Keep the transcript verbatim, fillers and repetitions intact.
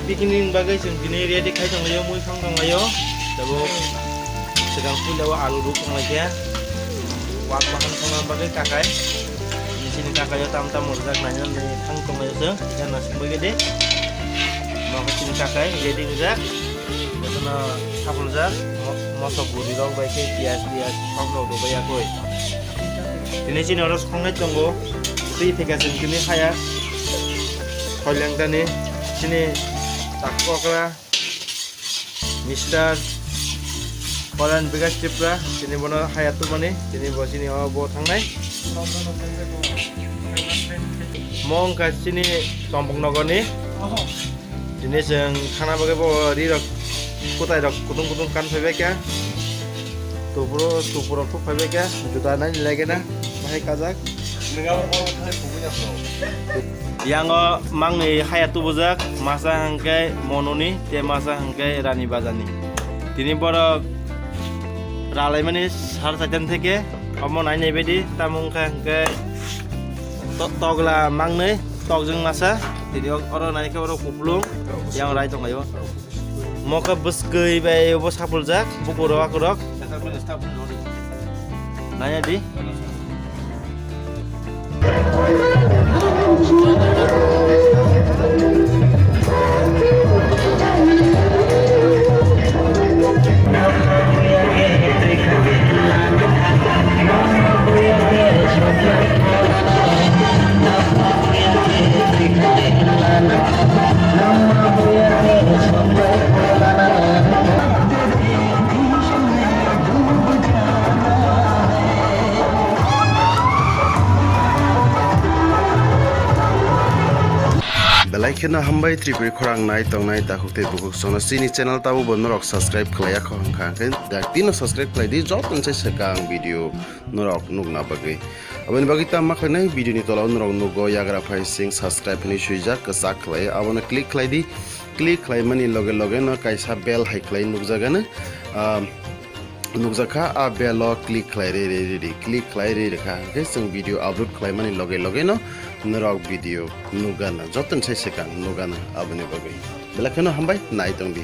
Picnic ni bagwi chwng tini ready khai tonglaio, mui phang tonglaio. Tabuk swkang puila o alu ruk tonglaikha. Wak bahan thangna bagwi kakai. Chini kakai o tam tam rwjak nainani thang tonglaio chwng. Kisa nasing bagwi de. Mo khe chini kakai ready wngjak. Jotono sapuljak. Mo-, moso buri rok bai khe piyaj tiyaj thok rok rwbai yakoi. Tini chini oro songnai tongo. Twi theka chwng tini haya. Khoilengtani chini tak okra. Mister Paran Bikash Tripura, tini bono haya tubani, tini bo chini o bo thangnai. Mo wngkha chini Tombok nogorni. Tini chwng khana bagwi bo ri rok, kwtai rok kutung kutung kan phaibai kha. Tupuro, tupuro thuk phaibai kha. Juda nai lagena, bahai kajak. Yango mangni haya tubujak, masa hwnkhe Mononi, tei masa hwnkhe Rani Bazani. Tini borok ralaimani sar saitan theke, omo nai nai baidi, tamo wngkha hwnkhe to-, togla mangni, tokjwng masa, tini oro nai khe oro kupulung, yang rai tonglaio. Moka bwskwi bai obo sapuljak, bukurok akurok. Naya di. Belai kheno hambai Tripuri khorang nai tongnai takhuk tei bukhuk sono chini channel tabukbo norok subscribe khlaiya kho hwnkha hwnkhe dak tino subscribe khlai di joto se swkang video norok nukna bagwi. Aboni bagwi tamo khlainai video ni tola o norok nugo yagra phai sing subscribe hinwi swijak kwchak khlai abono click khlai di. Click khlaimani loge loge no kaisa bell hai khlai nukjagano. Ah, nukjakha, a bell o click khlai ri ri ri ri, click khlai ri ri kha. Hwnkhe chwng video upload khlaimani loge loge no norok video nukgana, joto ni sai swkang nukgana aboni bagwi. Belai kheno hambai, nai tong di.